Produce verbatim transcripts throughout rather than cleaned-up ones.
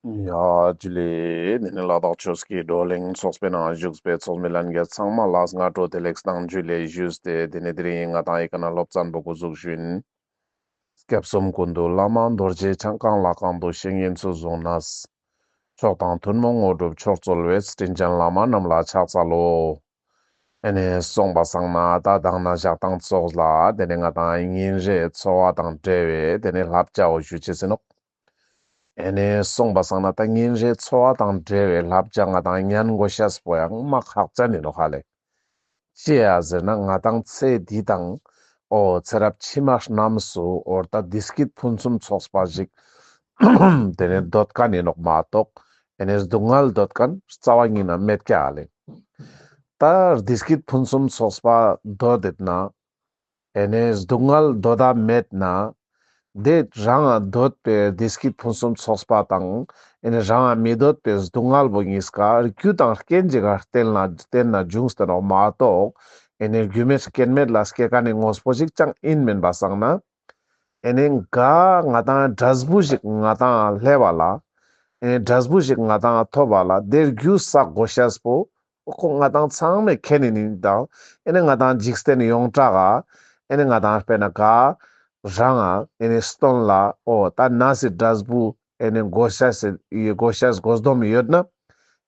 ཡ་ཇུ་ལེ། དེ་ནི་ལ་དྭགས་ཆོས་ཀྱི་བགྲོ་གླེང་ཚོགས་པའི་ནང་བཞུགས་པའི་ཚོགས་མི་ལྷན་རྒྱས་ཚང་མ་ལ་སྔ་དྲོ་བདེ་ལེགས་དང་ཇུ་ལེ་ཞུས་ཏེ། དེ་ནི་དེ་རིང་ང་ཏང་ཡི་ཀ་ནེ་སློབ་ཚན་པོ་འགོ་འཛུགས་ཞུ་ཡིན། སྐྱབས་གསུམ་ཀུན་འདུས་བླ་མ་རྡོ་རྗེ་འཆང་། གང་ལ་གང་འདུལ་བཤེས་གཉེན་ཚུལ་བཟུང་ནས། མཆོག་དང་ཐུན་མོང་དངོས་གྲུབ་མཆོག་སྩོལ་བའི། དྲིན་ཅན་བླ་མ་རྣམས་ལ་ཕྱག་འཚལ་ལོ། ཨེ་ནེ་སོང་པ་སང་ན་ད་དང་ན་ཞག་དང་ཙོགས་ལ་དེ་ནི་ང་ཏང་ཉིན་རེའི་འཚོ་བ་དང་འབྲེལ་བའི་དེ་ནི་བསླབ་བྱའོ་ཞུ་ཅེས་ཨིན་ནོག། ཨེ་ནེ་སོང་པ་སང་ན་ད་ཉིན་རེའི་འཚོ་བ་དང་འབྲེལ་བའི་བསླབ་བྱ་ང་ཏང་ཉན་དགོས་ཤེས་པོ་ཡང་མ་ཁག་ཅན་ཨིན་ནོག་ཧ་ལེ། ཅི་ཡ་ཟེར་ན་ང་ཏང་ཚེ་འདི་དང་འོ་ཚེ་རབས་ཕྱི་མ་རྣམས་སུ་འོ་ད་བདེ་སྐྱིད་ཕུན་སུམ་ཚོགས་པ་ཞིག་དེ་ནི་འདོད་མཁན་ཨིན་ནོག་མ་གཏོགས་ཨེ་ནེ་སྡུག་བསྔལ་འདོད་མཁན་རྩ་བ་ཉིད་ནས་མེད་ཀྱག་ཧ་ལེ། ད་བདེ་སྐྱིད་ཕུན་སུམ་ཚོགས་པ་འདོད་དེ་ན་ཨེ་ནེ་སྡུག་བསྔལ་འདོད་ད་མེད་ན། དེ་རང་ང་འདོད་པའི་བདེ་སྐྱིད་ཕུན་སུམ་ཚོགས་པ་དང་ཨེ་ནེ་རང་ང་མི་འདོད་པའི་སྡུག་བསྔལ་པོ་གཉིས་ཀ་རྒྱུ་དང་རྐྱེན་ཅིག་ག་བརྟེན་ན་བརྟེན་ན་བྱུང་སྟེ་ནོག་མ་གཏོགས་ཨེ་ནེ་རྒྱུ་མེད་རྐྱེན་མེད་ལ་སྐྱེ་མཁན་ནི་དངོས་པོ་ཞིག་ཅང་ཨིན་མེན་པ་སང་ན། ཨེ་ནེ་ག་ང་ཏང་འབྲས་བུ་ཞིག་ང་ཏང་སླེབས་པ་ལ། ཨེ་ནེ་འབྲས་བུ་ཞིག་ང་ཏང་ཐོབ་པ་ལ་དེ་རྒྱུ་བསགས་དགོས་ཤེས་པོ། ཁོ་ང་ཏང་ཚང་མས་མཁྱེན་ནི་ཨིན་ད། ཨེ་ནེ་ང་ཏང་འཇིག་རྟེན་ཡོངས་གྲགས་ཨ། ཨེ་ནེ་ང་ཏང་དཔེར་ན་ག་རང་ཨ་ཨེ་ནེ་སྟོན་ལ་འོ་ད་ནས་སི་འབྲས་བུ་ཨེ་ནེ་དགོས་ཤེས་སི་དགོས་ཤེས་དགོས་འདོད་ཡོད་ན།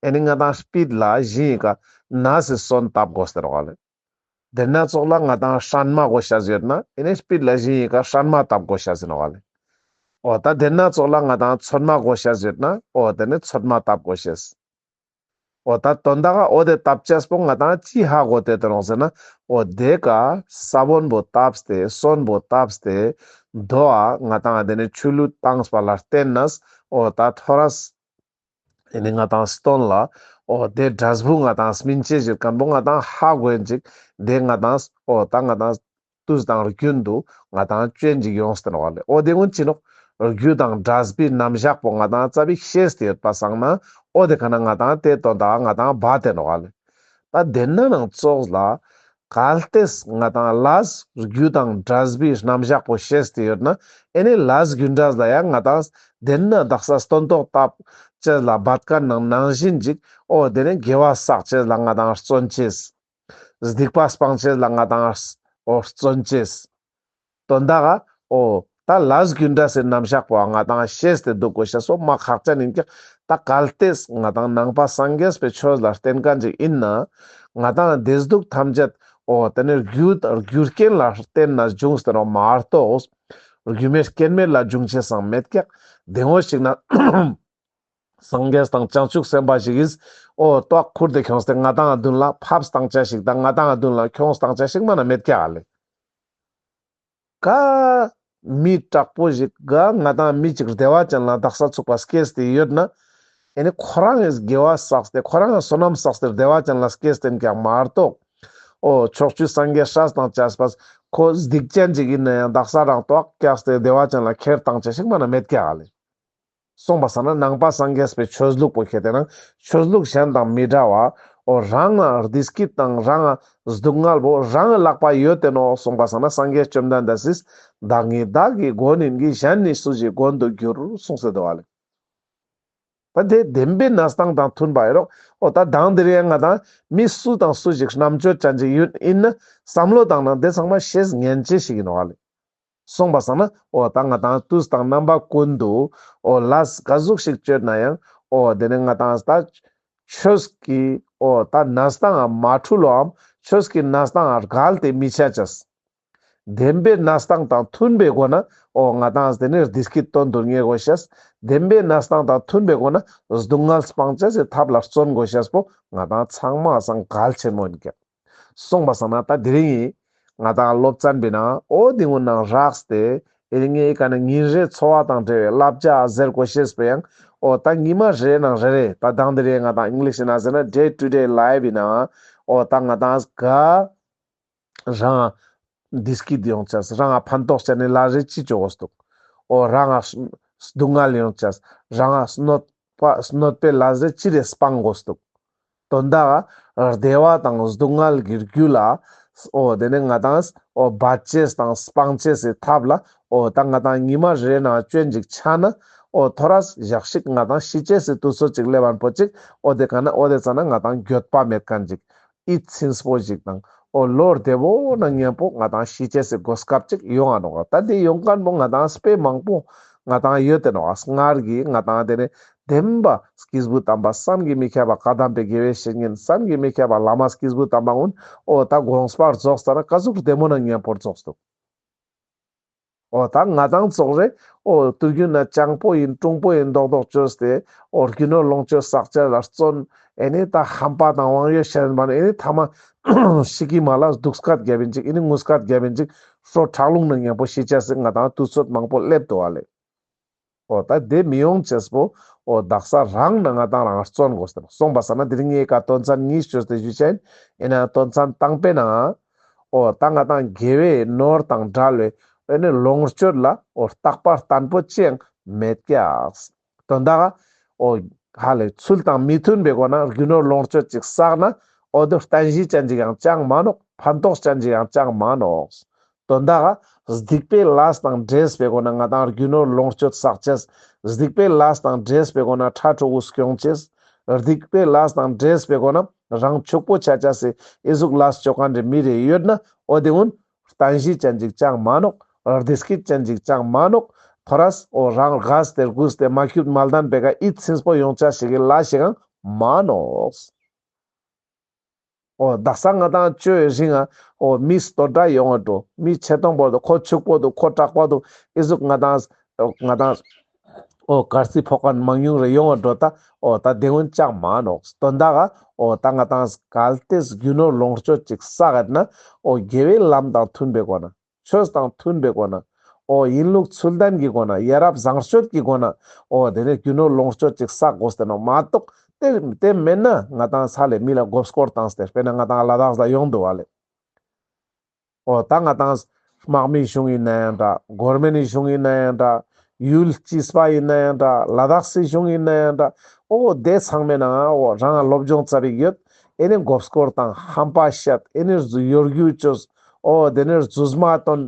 ཨེ་ནེ་ང་ཏང་སྤིད་ལ་ཞིང་ངི་ཀ་ནས་སི་སོན་བཏབ་དགོས་ཟེར་བ་ལེ། དེ་ན་ཙོགས་ལ་ང་ཏང་སྲན་མ་དགོས་ཤེས་ཡོད་ན་ཨེ་ནེ་སྤིད་ལ་ཞིང་ངི་ཀ་སྲན་མ་བཏབ་དགོས་ཤེས་ཨིན་ནོག་ལེ། འོ་ད་དེ་ན་ཙོགས་ལ་ང་ཏང་ཚོད་མ་དགོས་ཤེས་ཡོད་ན་འོ་དེ་ནི་ཚོད་མ་བཏབ་དགོས་ཤེས། འོ་ད་དོན་དག་འོ་དེ་བཏབ་ཅེས་པོ་ང་ཏང་ཅི་ཧ་གོ་སྟེ་དེ་རུང་ཟེར་ན། འོ་དེ་ཀ་ས་བོན་པོ་བཏབ་སྟེ་སོན་པོ་བཏབ་སྟེ་དོ་ཨ་ང་ཏང་དེ་ནི་ཆུ་ལུད་བཏང་པ་ལ་བརྟེན་ནས་འོ་ད་ཐོ་རས་ཨེ་ནེ་ང་ཏང་སྟོན་ལ་འོ་དེ་འབྲས་བུ་ང་ཏང་སྨིན་ཅེས་ཞིག་མཁན་པོ་ང་ཏང་ཧ་གོ་ཡིན་ཅིག་དེ་ང་ཏང་འོ་ད་ང་ཏང་དུས་དང་རྒྱུན་དུ་ང་ཏང་སྤྱོད་ཅིག་ཡོངས་ཏེ་ནོག་ལེ། འོ་དེ་ཀུན་ཅི་ནོག། རྒྱུ་དང་འབྲས་བུའི་རྣམ་གཞག་པོ་ང་ཏང་ཙ་པིག་ཤེས་ཏེ་ཡོད་པ་སང་ན་འོ་དེ་ཀ་ན་ང་ཏང་དེ་དོན་དག་ང་ཏང་བ་དེ་ནོག་ལེ། ད་དེ་ན་ནང་ཙོགས་ལ་གལ་ཏེ་ང་ཏང་ལས་རྒྱུ་དང་འབྲས་བུའི་རྣམ་གཞག་པོ་ཤེས་ཏེ་ཡོད་ན་ཨེ་ནེ་ལས་རྒྱུ་འབྲས་ལ་ཡང་ང་ཏང་དེ་ན་དག་ས་སྟོན་ཐོག་བཏབ་ཅེས་ལ་བད་ཀ་ནང་ནང་བཞིན་ཅིག་འོ་དེ་ནི་དགེ་བ་བསགས་ཅེས་ལ་ང་ཏང་བརྩོན་ཅེས། སྡིག་པ་སྤང་ཅེས་ལ་ང་ཏང་འོ་བརྩོན་ཅེས། དོན་དག་འོ་ད་ལས་རྒྱུ་འབྲས་སི་རྣམ་གཞག་པོ་ང་ཏང་ཤེས་ཏེ་འདུག་དགོས་ཤེས་སོ་མ་ཁག་ཅན་ཡིན་ཀྱག། ད་གལ་ཏེ་ང་ཏང་ནང་པ་སངས་རྒྱས་པའི་ཆོས་ལ་བརྟེན་མཁན་ཅིག་ཡིན་ན་ང་ཏང་བདེ་སྡུག་ཐམས་ཅད་འོ་དེ་ནི་རྒྱུ་རྒྱུ་རྐྱེན་ལ་བརྟེན་ནས་བྱུང་སྟེ་ནོག་མ་གཏོགས་རྒྱུ་མེད་རྐྱེན་མེད་ལ་བྱུང་ཅེས་སང་མེད་ཀྱག། དེ་འོ་ཞིག་ན། སངས་རྒྱས་དང་བྱང་ཆུབ་སེམས་དཔའ་ཞིག་གིས་འོ་ཏོག་ཁུར་ཏེ་ཁྱོངས་ཏེ་ང་ཏང་མདུན་ལ་ཕབ་བཏང་ཅེས་ཞིག་དང་ང་ཏང་མདུན་ལ་ཁྱོངས་བཏང་ཅེས་ཞིག་མ་ན་མེད་ཀྱག་ལེ། ག་མི་དྲག་པོ་ཞིག་ག་ང་ཏང་མི་ཅིག་བདེ་བ་ཅན་ལ་དག་ས་ཚུགས་པ་སྐྱེས་ཏེ་ཡོད་ན། ཨེ་ནི་ཁོ་རང་གིས་དགེ་བ་བསགས་ཏེ་ཁོ་རང་གིས་བསོད་ནམས་བསགས་ཏེ་བདེ་བ་ཅན་ལ་སྐྱེས་ཏེ་ཀྱག་མ་གཏོགས། འོ་ཕྱོགས་བཅུའི་སངས་རྒྱས་སྲས་དང་བཅས་པ་ཁོ་སྡིག་ཅན་ཅིག་ཡིན་ན་ཡང་དག་ས་རང་ཏོག་བཀྱགས་ཏེ་བདེ་བ་ཅན་ལ་ཁྱེར་བཏང་ཅེས་ཞིག་མ་ན་མེད་ཀྱག་ལེ། སོང་པ་སང་ན་ནང་པ་སངས་རྒྱས་པའི་ཆོས་ལུགས་པོ་ཁྱེར་ཏེ་ན་ཆོས་ལུགས་གཞན་དང་མི་འདྲ་བ། འོ་རང་ང་བདེ་སྐྱིད་དང་རང་ང་སྡུག་བསྔལ་པོ་རང་ང་ལག་པ་ཡོད་དེ་ནོག་སོང་པ་སང་ན་སངས་རྒྱས་བཅོམ་ལྡན་འདས་སིས་བདག་ཉིད་བདག་གི་མགོན་ཡིན་གྱི། གཞན་ནི་སུ་ཞིག་མགོན་དུ་འགྱུར་གསུངས་ཏེ་འདུག་ལེ། ད་དེ་བདེན་པའི་གནས་སྟངས་དང་མཐུན་པ་ཡིན་རོགས། འོ་ད་དང་དེ་རིང་ང་ཏང་མི་སུ་དང་སུ་ཞིག་རྣམ་དཔྱོད་ཅན་ཅིག་ཡིན་ན་བསམ་བློ་བཏང་ན་དེ་ཚང་མ་ཤེས་ཉན་ཅེས་ཞིག་ཡིན་ནོག་ལེ། སོང་པ་སང་ན་འོ་ད་ང་ཏང་དུས་དང་རྣམ་པ་ཀུན་ཏུ་འོ་ལས་ག་ཟུག་ཞིག་སྤྱོད་ན་ཡང་འོ་དེ་ནི་ང་ཏང་ད་ཆོས་ཀྱི་འོ་ད་གནས་སྟངས་ང་མ་འཁྲུལ་བའམ་ཆོས་ཀྱི་གནས་སྟངས་ང་འགལ་ཏེ་མི་ཆ་ཅེས། བདེན་པའི་གནས་སྟངས་དང་མཐུན་པའི་སྒོ་ནས་འོ་ང་ཏང་དེ་ནི་བདེ་སྐྱིད་དོན་དུ་གཉེར་དགོས་ཤེས། བདེན་པའི་གནས་སྟངས་དང་མཐུན་པའི་སྒོ་ནས་སྡུག་བསྔལ་སྤང་ཅེས་སི་ཐབས་ལ་བརྩོན་དགོས་ཤེས་པོ་ང་ཏང་ཚང་མ་སང་གལ་ཆེན་མོ་ཡིན་ཀྱག། སོང་པ་སང་ན་ད་དེ་རིང་ཡིན་ང་ཏང་སློབ་ཚན་པའི་ནང་འོ་དེ་ཀུན་ནང་རགས་ཏེ་ཨེ་ནི་ངའི་ཀ་ནི་ཉིན་རེའི་འཚོ་བ་དང་འབྲེལ་བའི་བསླབ་བྱ་ཟེར་དགོས་ཤེས་པོ་ཡང་འོ་ད་ཉི་མ་རེ་ནང་རེ་རེ་ད་དང་དེ་རིང་ང་ཏང་ཨིང་ལིཤ་ནང་ཟེར་ན་day to day life ཡིན་ན་འོ་ད་ང་ཏང་ག་རང་ང་བདེ་སྐྱིད་ཡོང་ཅེས། རང་ང་ཕན་ཐོགས་ཅན་ནི་ལས་རེ་ཅི་བཅོ་དགོས་འདུག། འོ་རང་ང་སྡུག་བསྔལ་ཡོང་ཅེས། རང་ང་གནོད་པ་གནོད་པའི་ལས་རེ་ཅི་རེ་སྤང་དགོས་འདུག། དོན་དག་བདེ་བ་དང་སྡུག་བསྔལ་གྱི་རྒྱུ་ལ་འོ་དེ་ནི་ང་ཏང་འོ་བད་ཅེས་དང་སྤང་ཅེས་སི་ཐབས་ལ་འོ་ད་ང་ཏང་ཉི་མ་རེ་ནང་སྐྱོན་ཅིག་ཆ་ན་ འོ་ཐོ་རས་ཞག་ཞིག་ང་དང་ཤི་ཅེས་སི་དུས་ཚོད་ཅིག་སླེབས་པ་པོ་ཅིག་འོ་དེ་ཀ་ན་འོ་དེ་ཙ་ན་ང་དང་འགྱོད་པ་མེད་མཁན་ཅིག་ཡིད་ཚིམ་པོ་ཞིག་དང་འོ་བློ་བདེ་བོ་ན་མཉམ་པོ་ང་དང་ཤི་ཅེས་སི་གོ་སྐབས་ཅིག་ཡོང་ང་ནོག་ད་དེ་ཡོང་མཁན་པོ་ང་དང་དཔེ་མང་པོ་ང་དང་ཡོད་དེ་ནོག་སྔར་གྱི་ང་དང་དེ་ནི་བདེན་པ་སྐྱེས་བུ་དམ་པ་བསམ་གྱིས་མི་ཁྱབ་པ་བཀའ་གདམས་པའི་དགེ་བའི་བཤེས་གཉེན་བསམ་གྱིས་མི་ཁྱབ་པ་བླ་མ་སྐྱེས་བུ་དམ་པ་ཀུན་འོ་ད་དགོངས་པ་རྫོགས་ཙ་ན་ཀ་ཟུག་བདེ་མོ་ན་མཉམ་པོ་རྫོགས་འདུག་འོ་ད་ང་དང་ཙོགས་རེ་འོ་དུས་རྒྱུན་ན་སྤྱང་པོ་ཡིན་གྲུང་པོ་ཡིན་མདོག་མདོག་བཅོས་ཏེ་འོ་རྒྱུ་ནོར་ལོངས་སྤྱོད་བསགས་ཅེས་ལ་བརྩོན། ཨེ་ནི་ད་ཧམ་པ་དང་དབང་ཡོད་ཤེས་ཡོན་པ་ནི་ཨེ་ནི་ཐ་མ་ཤི་ཀི་མ་ལ་སྡུག་སྐད་རྒྱབ་ཡིན་ཅིག་ཨེ་ནི་ངུ་སྐད་རྒྱབ་ཡིན་ཅིག་ཧྲོ་ཁྲག་རླུང་ན་མཉམ་པོ་ཤི་ཅེས་སི་ང་དང་དུས་ཚོད་མང་པོ་སླེབས་འདུག་བ་ལེ། འོ་ད་དེ་མི་ཡོང་ཅེས་པོ་འོ་དག་ས་རང་ན་ང་དང་རང་བརྩོན་དགོས་ཟེར་སོང་པ་ས་ན་དེ་རིང་ངའི་ཀ་དོན་ཚན་གཉིས་བཅོས་ཏེ་ཞུ་ཅེས་ཡིན། ཡིན་ན་དོན་ཚན་དང་པོའི་ནང་འོ་ད་ང་དང་དགེ་བའི་ནོར་དང་བྲལ་བའི་ཨེ་ནི་ལོངས་སྤྱོད་ལ་འོ་རྟག་པ་བརྟན་པོ་ཅི་ཡང་མེད་ཀྱག་དོན་དག་འོ་ཧ་ལས་ཚུལ་དང་མི་མཐུན་པའི་སྒོ་ན་རྒྱུ་ནོར་ལོངས་སྤྱོད་ཅིག་བསགས་ན་འོ་དེ་བརྟན་གཞི་ཅན་ཅིག་ཡང་ཅང་མ་ནོག་ཕན་ཐོགས་ཅན་ཅིག་ཡང་ཅང་མ་ནོག་དོན་དག་སྡིག་པའི་ལས་དང་འདྲེས་པའི་སྒོ་ན་ང་དང་རྒྱུ་ནོར་ལོངས་སྤྱོད་བསགས་ཅེས། སྡིག་པའི་ལས་དང་འདྲེས་པའི་སྒོ་ན་ཕྲུ་གུ་སྐྱོང་ཅེས། སྡིག་པའི་ལས་དང་འདྲེས་པའི་སྒོ་ན་རང་ཕྱུག་པོ་ཆ་ཅེས་སི་ཨི་ཟུག་ལས་ཅོ་མཁན་རེ་མི་རེ་ཡོད་ན་འོ་དེ་ཀུན་བརྟན་གཞི་ཅན་ཅིག་ཅང་མ་ནོག་བདེ་སྐྱིད་ཅན་ཅིག་ཅང་མ་ནོག་ཐོ་རས་འོ་རང་རྒས་ཏེ་རྒུད་དེ་མ་ཁྱུད་མ་ལྡན་པའི་ཀ་ཡིད་ཚིམ་པོ་ཡོང་ཅེས་ཤིག་གི་ལས་ཤིག་ཡང་མ་ནོག་འོ་དག་ས་ང་དང་བཅོ་ཡི་རིང་ང་འོ་མི་སྟོད་སྒྲ་ཡོང་བ་འགྲོ། མི་ཆེ་མཐོང་པོ་འདུག་ཁོ་ཕྱུག་པོ་འདུག་ཁོ་དྲག་པོ་འདུག་ཨི་ཟུག་ང་དང་ང་དང་འོ་གར་སི་ཕོག་མཁན་མང་ཉུང་རེ་ཡོང་བ་འགྲོ། ད་འོ་ད་དེ་ཀུན་ཅང་མ་ནོག་དོན་དག་འོ་ད་ང་དང་གལ་ཏེ་རྒྱུ་ནོར་ལོངས་སྤྱོད་ཅིག་བསགས་ཡོད་ན་འོ་དགེ་བའི་ལམ་དང་མཐུན་པའི་སྒོ་ན། ཆོས་དང་མཐུན་པའི་སྒོ་ན། འོ་ཡིན་ལུགས་ཚུལ་ལྡན་གྱི་སྒོ་ན། ཡ་རབས་བཟང་སྤྱོད་ཀྱི་སྒོ་ན། འོ་དེ་ནས་རྒྱུ་ནོར་ལོངས་སྤྱོད་ཅིག་བསགས་དགོས་ཏེ་ནོག་མ་གཏོགས་དེ་དེ་མེད་ན་ང་དང་ས་ལས་མི་ལ་མགོ་སྐོར་བཏང་སྟེ་དཔེར་ན་ང་དང་ལ་དྭགས་ལ་ཡོང་འདུག་བ་ལེ། འོ་ད་ང་དང་དམག་མིའི་གཞུང་ཡིན་ན་ཡང་འདྲ། གོར་མེན་ནི་གཞུང་ཡིན་ན་ཡང་འདྲ། ཡུལ་སྤྱི་པ་ཡིན་ན་ཡང་འདྲ། ལ་དྭགས་སི་གཞུང་ཡིན་ན་ཡང་འདྲ། འོ་དེ་ཚང་མའི་ནང་འོ་རང་སློབ་སྦྱོང་ཙ་པིག་ཡོད། ཨེ་ནི་མགོ་སྐོར་དང་ཧམ་པ་བཤད། ཨེ་ནི་གཡོ་སྒྱུ་བཅོས། འོ་དེ་ནས་རྫུས་མ་བཏོན།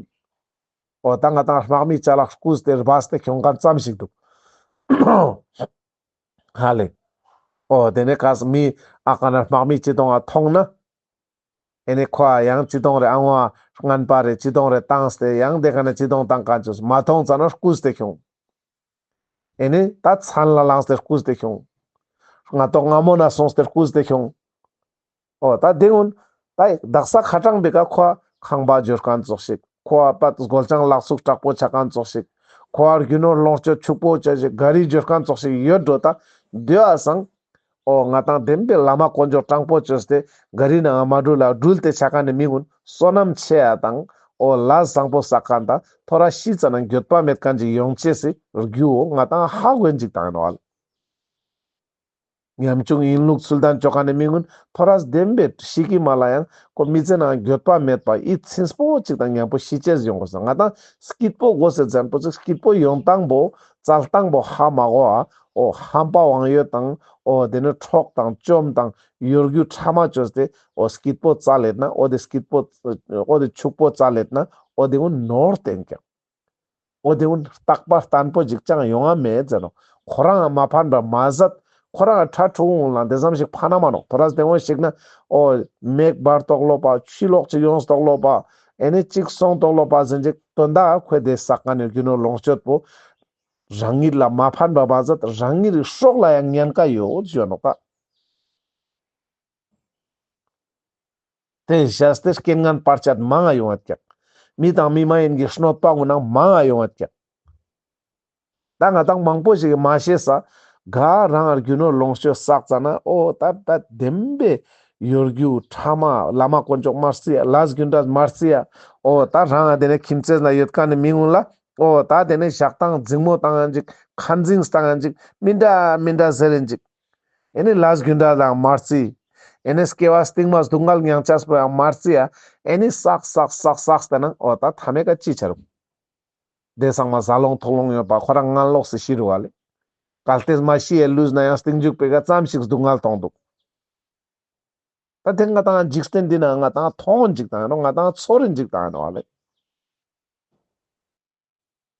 འོ་ད་ང་དང་དམག་མིའི་ཅ་ལག་རྐུས་ཏེ་སྦས་ཏེ་ཁྱོང་མཁན་ཙམ་ཞིག་འདུག་ཧ་ལེ། འོ་དེ་ནས་ག་ས་མི་ཨ་ཀ་ན་དམག་མི་ཅི་དོང་ང་མཐོང་ན། ཨེ་ནི་ཁོ་ཡང་ཅི་དོང་རེ་ཨ་ངོ་རྔན་པ་རེ་ཅི་དོང་རེ་བཏང་སྟེ་ཡང་དེ་ཀ་ན་ཅི་དོང་བཏང་མཁན་ཅོས་མ་མཐོང་ཙ་ན་རྐུས་ཏེ་ཁྱོང་། ཨེ་ནི་ད་མཚན་ལ་ལངས་ཏེ་རྐུས་ཏེ་ཁྱོང་། སྔ་ཏོག་སྔ་མོ་ན་སོང་སྟེ་རྐུས་ཏེ་ཁྱོང་། འོ་ད་དེ་ཀུན་ད་དག་ས་ཁ་གྲངས་པའི་ཀ་ཁོ་ཁང་པ་འབྱོར་མཁན་ཙོགས་ཤིག་ཁོ་པ་སྒོ་ལྕང་ལག་ཚུགས་དྲག་པོ་ཆ་མཁན་ཙོགས་ཤིག་ཁོ་རྒྱུ་ནོར་ལོངས་སྤྱོད་ཕྱུག་པོ་ཆ་ཞིག་ག་རི་འབྱོར་མཁན་ཙོགས་ཤིག་ཡོད་འགྲོ། ད་དེ་བ་སང་འོ་ང་དང་བདེན་པའི་བླ་མ་དཀོན་མཆོག་དྲང་པོ་བཅོས་ཏེ་ག་རི་ནང་མ་འགྲུལ་ལ་འགྲུལ་ཏེ་ཆ་མཁན་ནི་མི་ཀུན་བསོད་ནམས་ཆེ་ཡ་དང་འོ་ལས་བཟང་པོ་བསགས་མཁན་དང་ཐོ་རས་ཤི་ཙ་ན་འགྱོད་པ་མེད་མཁན་ཅིག་ཡོང་ཅེས་སི་རྒྱུ་འོ་ང་དང་ཧ་གོ་ཡིན་ཅིག་བཏང་ཡིན་ནོག་ཨ་ལེ། ཉམ་ཆུང་ཡིན་ལུགས་ཚུལ་ལྡན་ཅོ་མཁན་ནི་མི་ཀུན་ཐོ་རས་བདེན་པའི་ཤི་ཀི་མ་ལ་ཡང་ཁོ་མི་ཚེ་ནང་འགྱོད་པ་མེད་པ་ཡིད་ཚིམ་པོ་ཅིག་དང་མཉམ་པོ་ཤི་ཅེས་ཡོང་དགོས་ས། ང་དང་སྐྱིད་པོ་དགོས་ཟེར་ཙམ་པོ་ཅིག་སྐྱིད་པོ་ཡོང་སྟངས་པོ་བཙལ་སྟངས་པོ་ཧ་མ་གོ་ཨ། འོ་ཧམ་པ་དབང་ཡོད་དང་འོ་དེ་ནི་འཕྲོག་དང་བཅོམ་དང་གཡོ་སྒྱུ་ཕྲ་མ་བཅོས་ཏེ་འོ་སྐྱིད་པོ་བཙལ་ལེད་ན་འོ་དེ་སྐྱིད་པོ་འོ་དེ་ཕྱུག་པོ་བཙལ་ལེད་ན་འོ་དེ་ཀུན་ནོར་བསྟན་ཀྱང་། འོ་དེ་ཀུན་རྟག་པ་བརྟན་པོ་ཅིག་ཅང་ཡོང་ང་མེད་ཟེར་ནོག་ཁོ་རང་མ་ཕན་པ་མ་ཟད་ཁོ་རང་ཕྲུ་གུ་ཀུན་ལ་དེ་ཙམ་ཞིག་ཕན་ན་མ་ནོག་ཐོ་རས་དེ་ཀུན་ཞིག་ན་འོ་མེ་འབར་ཏོག་ལོ་པ་ཆུ་ལོག་ཅིག་ཡོང་ཏོག་ལོ་པ་ཨེ་ནི་ཅིག་སོང་ཏོག་ལོ་པ་ཟེར་ཅིག་དོན་དག་ཁོས་དེ་བསགས་མཁན་ནི་རྒྱུ་ནོར་ལོངས་སྤྱོད་པོ་རང་ཉིད་ལ་མ་ཕན་པ་མ་ཟད་རང་ཉིད་ཀྱི་སྲོག་ལ་ཡང་ཉེན་ཁ་ཡོད་ཟེར་ནོག་ད། དེ་བྱས་ཏེ་རྐྱེན་ངན་བར་ཆད་མང་ང་ཡོང་བ་ཀྱག་མི་དང་མི་མ་ཡིན་གྱི་གནོད་པ་ཀུན་ནང་མང་ང་ཡོང་བ་ཀྱག་ད་ང་དང་མང་པོ་ཞིག་གིས་མ་ཤེས་ས། ག་རང་རྒྱུ་ནོར་ལོངས་སྤྱོད་བསགས་ཙ་ན་འོ་ད་ད་བདེན་པའི་གཡོ་སྒྱུ་ཕྲ་མ་བླ་མ་དཀོན་མཆོག་མ་རྩི་ཡ་ལས་རྒྱུ་འབྲས་མ་རྩི་ཡ། འོ་ད་རང་དེ་ནས་ཁྱིམ་མཚེས་ན་ཡོད་མཁན་ནི་མི་ཀུན་ལ་འོ་ད་དེ་ནས་ཞག་དང་འཛིང་མོ་བཏང་ཡིན་ཅིག་ཁ་འཛིང་བཏང་ཡིན་ཅིག་མི་འདྲ་མི་འདྲ་ཟེར་ཡིན་ཅིག་ཨེ་ནི་ལས་རྒྱུ་འབྲས་ལའང་མ་རྩི། ཨེ་ནི་སྐྱེ་བ་སྟིང་མ་སྡུག་བསྔལ་མྱང་ཅེས་པོ་ཡང་མ་རྩི་ཡ། ཨེ་ནི་བསགས་བསགས་བསགས་བསགས་ཏེ་ན་འོ་ད་མཐའ་མའི་ཀ་ཅི་ཆ་རུག་དེ་ཚང་མ་ཟ་ལོང་འཐུང་ལོང་ཡོད་པ་ཁོ་རང་ངན་ལོགས་སུ་ཤི་རུག་བ་ལེ། གལ་ཏེ་མ་ཤི་ཡ་ལུས་ན་ཡང་སྟིང་མཇུག་པའི་ཀ་ཙམ་ཞིག་སྡུག་བསྔལ་མཐོང་འདུག་ད་དེ་ང་དང་འཇིག་རྟེན་འདི་ན་ང་དང་མཐོང་འཇིག་དང་ཡིན་ནོག་ང་དང་ཚོར་འཇིག་དང་ཡིན་ནོག་བ་ལེ།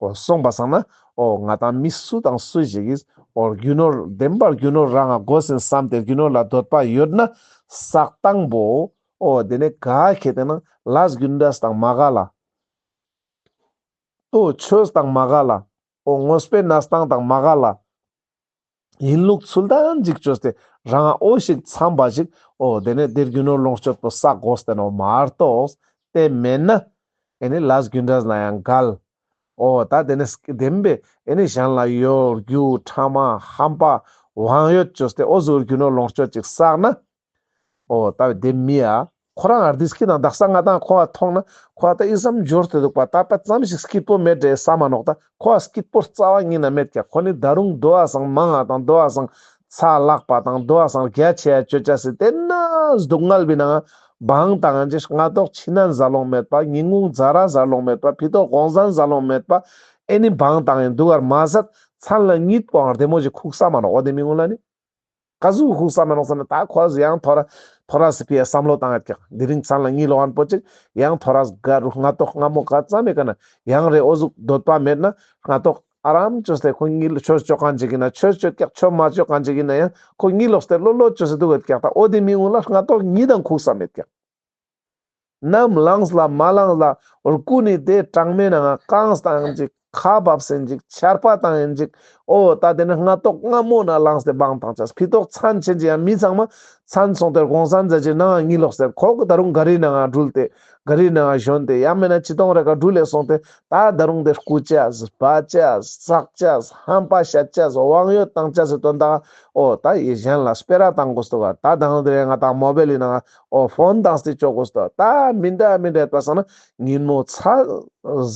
འོ་སོང་པ་སང་ན་འོ་ང་ཏང་མི་སུ་དང་སུ་ཞིག་གིས་འོ་རྒྱུ་ནོར་བདེན་པར་རྒྱུ་ནོར་རང་ང་དགོས་ཟིན་བསམ་སྟེ་རྒྱུ་ནོར་ལ་འདོད་པ་ཡོད་ན་བསགས་སྟངས་པོ་འོ་དེ་ནས་ག་ཁེ་ཏེ་ན་ལས་རྒྱུ་འབྲས་དང་མ་འགལ་ལ། འོ་ཆོས་དང་མ་འགལ་ལ། འོ་དངོས་པོའི་གནས་སྟངས་དང་མ་འགལ་ལ། ཡིན་ལུགས་ཚུལ་ལྡན་ཅིག་བཅོས་ཏེ་རང་འོ་ཞིག་འཚམས་པ་ཞིག་འོ་དེ་ནས་དེ་རྒྱུ་ནོར་ལོངས་སྤྱོད་པོ་བསགས་དགོས་ཏེ་ནོག་མ་གཏོགས་དེ་མེན་ན་ཨེ་ནི་ལས་རྒྱུ་འབྲས་ལ་ཡང་འགལ། འོ་ད་དེ་ནས་བདེན་པའི་ཨེ་ནི་གཞན་ལ་གཡོ་སྒྱུ་ཕྲ་མ་ཧམ་པ་དབང་ཡོད་བཅོས་ཏེ་འོ་ཟུག་རྒྱུ་ནོར་ལོངས་སྤྱོད་ཅིག་བསགས་ན། འོ་ད་དེ་མི་ཡ། ཁོ་རང་ཨར་དིས་ཀི་དང་དག་ས་ང་ཏང་ཁོ་བ་མཐོང་ན་ཁོ་བ་ད་ཨི་ཙམ་འབྱོར་ཏེ་འདུག་པ། ད་པ་ཙམ་ཞིག་སྐྱིད་པོ་མེད་དེ་བསམ་མ་ནོག། ད་ཁོ་བ་སྐྱིད་པོ་རྩ་བ་ཉིད་ན་མེད་ཀྱག། ཁོ་ནི་ད་རུང་དོ་བ་སང་མང་ང་དང་དོ་བ་སང་ཚ་ལག་པ་དང་དོ་བ་སང་རྒྱ་ཆེ་ཡ་ཅོ་ཅ་སི་དེ་ན་སྡུག་བསྔལ་བི་ནང་བང་དང་ཅི་སྔ་ཏོག་ཕྱི་ནན་ཟ་ལོང་མེད་པ། ཉིན་གུང་ཛ་ར་ཟ་ལོང་མེད་པ། ཕི་ཏོག་གོང་ཟན་ཟ་ལོང་མེད་པ། ཨེ་ནི་བང་དང་ཡིན་འདུག་གར་མ་ཟད་མཚན་ལ་གཉིད་པོའང་བདེ་མོ་ཞིག་ཁུག་ས་མ་ནོག། འོ་དེ་མི་ངུ་ལ་ནི། ག་ཟུག་ཧུག་ས་མ་ནོག་ཟེར་ན་ད་ཁོ་ཡང་ཐོ་ར་ཐོ་ར་སི་ཕི་ཡ་བསམ་བློ་བཏང་ཡོད་ཀྱག། དེ་རིང་མཚན་ལ་གཉིད་ལོག་ཨན་པོ་ཅིག་ཡང་ཐོ་ར་སྒ་རུ་སྔ་ཏོག་སྔ་མོ་ག་ཙམ་མེད་ཀ་ན་ཡང་རེ་འོ་ཟུག་འདོད་པ་མེད་ན་སྔ་ཏོག་ཨ་རམ་བཅོས་ཏེ་ཁོ་གཉིད་ཆོས་ཅོ་མཁན་ཅིག་ཡིན་ན་ཆོས་ཅོ་ཀྱག། ཆོས་མ་ཅོ་མཁན་ཅིག་ཡིན་ན་ཡང་ཁོ་གཉིད་ལོག་སྟེ་ལོ་ལོ་བཅོས་ཏེ་འདུག་ཡོད་ཀྱག། ད་འོ་དེ་མི་ངུ་ལ་སྔ་ཏོག་གཉིད་དང་ཁུག་ས་མེད་ཀྱག། ནམ་ལངས་ལ་མ་ལངས་ལ་རྐུ་ནི་དེ་གྲང་མོའི་ནང་ང་གངས་བཏང་ཡིན་ཅིག། ཁ་བབས་ཟིན་ཅིག། ཆར་པ་བཏང་ཡིན་ཅིག། འོ་ད་དེ་ནི་སྔ་ཏོག་སྔ་མོ་ན་ལངས་ཏེ་བང་བཏང་ཅས། ཕི་ཏོག་མཚན་ཆེན་ཅིག་ཡང་མི་ཚང་མ་མཚན་སོང་སྟེ་གོང་ས་མཛད་ཅིག་ནང་ང་གཉིད་ལོག་ཟེར། ཁོ་གི་ད་རུང་ག་རི་ནང་ང་འགྲུལ་ཏེ་ག་རི་ནང་ང་བཞོན་ཏེ་ཡང་མེད་ན་ཅི་ཏོང་རེ་ག་འགྲུལ་ལེ་སོང་སྟེ་ད་ད་རུང་དེ་རྐུ་ཅས་སྦ་ཅས་བསགས་ཅས་ཧམ་པ་བཤད་ཅས་དབང་ཡོད་བཏང་ཅས་སི་དོན་དག། འོ་ད་ཡི་གཞན་ལ་སྤེ་ར་བཏང་དགོས་སྟོ་ག། ད་དང་དེ་རེ་ང་ད་མོ་བེལ་ཡིན་ན་འོ་ཕོན་བཏང་སྟེ་ཅོ་དགོས་སྟོ། ད་མི་འདྲ་མི་འདྲ་ཡོད་པ་སང་ན་ཉིན་མོ་ཚ་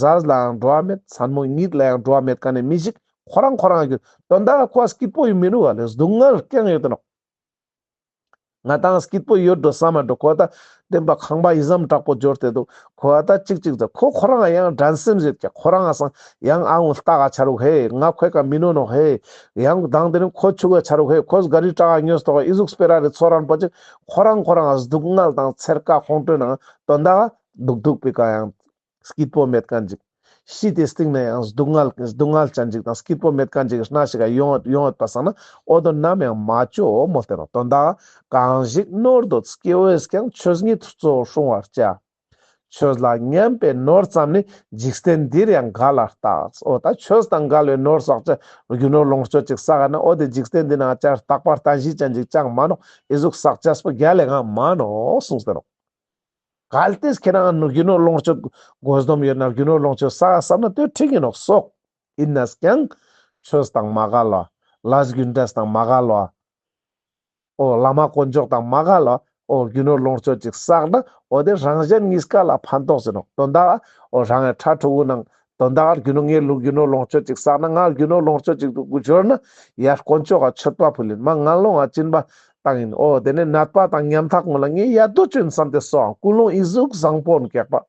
ཟ་ལའང་འགྲོ་བ་མེད། མཚན་མོ་གཉིད་ལའང་འགྲོ་བ་མེད་ཀ་ནས་མི་ཞིག་ཁོ་རང་ཁོ་རང་གི་དོན་དག་ཁོ་སྐྱིད་པོ་ཡོད་མི་འདུག་ག་ལེ། སྡུག་བསྔལ་རྐྱང་ཡོད་དེ་ནོག། ང་ཏང་སྐྱིད་པོ་ཡོད་འགྲོ་བསམ་མ་འགྲོ། ཁོ་ད་བདེན་པ་ཁང་པ་ཡི་ཙམ་དྲག་པོ་འབྱོར་ཏེ་འདུག། ཁོ་ད་ཅིག་ཅིག་ཟེར། ཁོ་ཁོ་རང་ཡང་འགྲན་སེམས་ཡོད་ཀྱག། ཁོ་རང་སང་ཡང་ཨ་འུ་ལྟ་ག་ཆ་རུག་ཧེ། ང་ཁོའི་ཀ་མི་ནོ་ནོག་ཧེ། ཡང་དང་དེ་རིང་ཁོ་ཆུ་ག་ཆ་རུག་ཧེ། ཁོས་ག་རི་དྲག་ག་ཉོས་ཏོག་ཨི་ཟུག་སྤེ་ར་རེ་ཚོར་རན་པ་ཅིག། ཁོ་རང་ཁོ་རང་སྡུག་བསྔལ་དང་ཚེར་ཀ་ཁོང་ཁྲོའི་ནང་དོན་དག་སྡུག་སྡུག་པའི་ཀ་ཡང་སྐྱིད་པོ་མེད་མཁན་ཅིག། ཤི་སྟེ་སྟིང་ནས་ཡང་སྡུག་བསྔལ་སྡུག་བསྔལ་ཅན་ཅིག་དང་སྐྱིད་པོ་མེད་མཁན་ཅིག་གི་སྣ་ཞིག་ག་ཡོང་ཡོད་པ་སང་ན་འོ་དོ་ནམ་ཡང་མ་ཅོ་མོལ་ཏེ་ནོག། དོན་དག་གང་ཞིག་ནོར་འདོད་སྐྱེ་བོས་ཀྱང་། ཆོས་ཉིད་གཙོ་བོར་སྲུང་བར་བྱ། ཆོས་ལ་མཉམ་པའི་ནོར་ཙམ་ནི། འཇིག་རྟེན་འདིར་ཡང་འགལ་བར་རྟག། འོ་ད་ཆོས་དང་འགལ་བའི་ནོར་བསགས་ཅ་རྒྱུ་ནོར་ལོངས་སྤྱོད་ཅིག་བསགས་ན་འོ་དེ་འཇིག་རྟེན་འདི་ནང་ཅར་རྟག་པར་བརྟན་གཞི་ཅན་ཅིག་ཅང་མ་ནོག། ཨི་ཟུག་བསགས་ཅས་པོ་རྒྱལ་ལས་ང་མ་ནོག་གསུངས་ཏེ་ནོག། གལ་ཏེ་ཁྱེད་རང་རྒྱུ་ནོར་ལོངས་སྤྱོད་དགོས་འདོམས་ཡོད་ན་རྒྱུ་ནོར་ལོངས་སྤྱོད་བསགས་བསམ་ན་དེ་འགྲིག་གི་ནོག་སོག། ཡིན་ནས་ཀྱང་ཆོས་དང་མ་འགལ་བ། ལས་རྒྱུ་འབྲས་དང་མ་འགལ་བ། འོ་བླ་མ་དཀོན་མཆོག་དང་མ་འགལ་བ། འོ་རྒྱུ་ནོར་ལོངས་སྤྱོད་ཅིག་བསགས་ན་འོ་དེ་རང་གཞན་གཉིས་ཀ་ལ་ཕན་ཐོགས་ཟེར་ནོག། དོན་དག་འོ་རང་ངི་ཕྲུ་གུ་ནང་དོན་དག་རྒྱུ་ནོར་ངའི་ལུག་རྒྱུ་ནོར་ལོངས་སྤྱོད་ཅིག་བསགས་ན་ང་རྒྱུ་ནོར་ལོངས་སྤྱོད་ཅིག་འབྱོར་ན་ཡར་དཀོན་མཆོག་ག་མཆོད་པ་ཕུལ་ཡིན། མ་ངན་སློང་ང་སྦྱིན་པ་བཏང་ཡིན། འོ་དེ་ནས་ནད་པ་དང་ཉམ་ཐག་ངོ་ལ་ངས་ཡ་དོ་ཅོ་ཡིན་བསམ་སྟེ་གསོའང་ཀུན་སློང་ཨི་ཟུག་བཟང་པོ་ཡིན་ཀྱག་པ།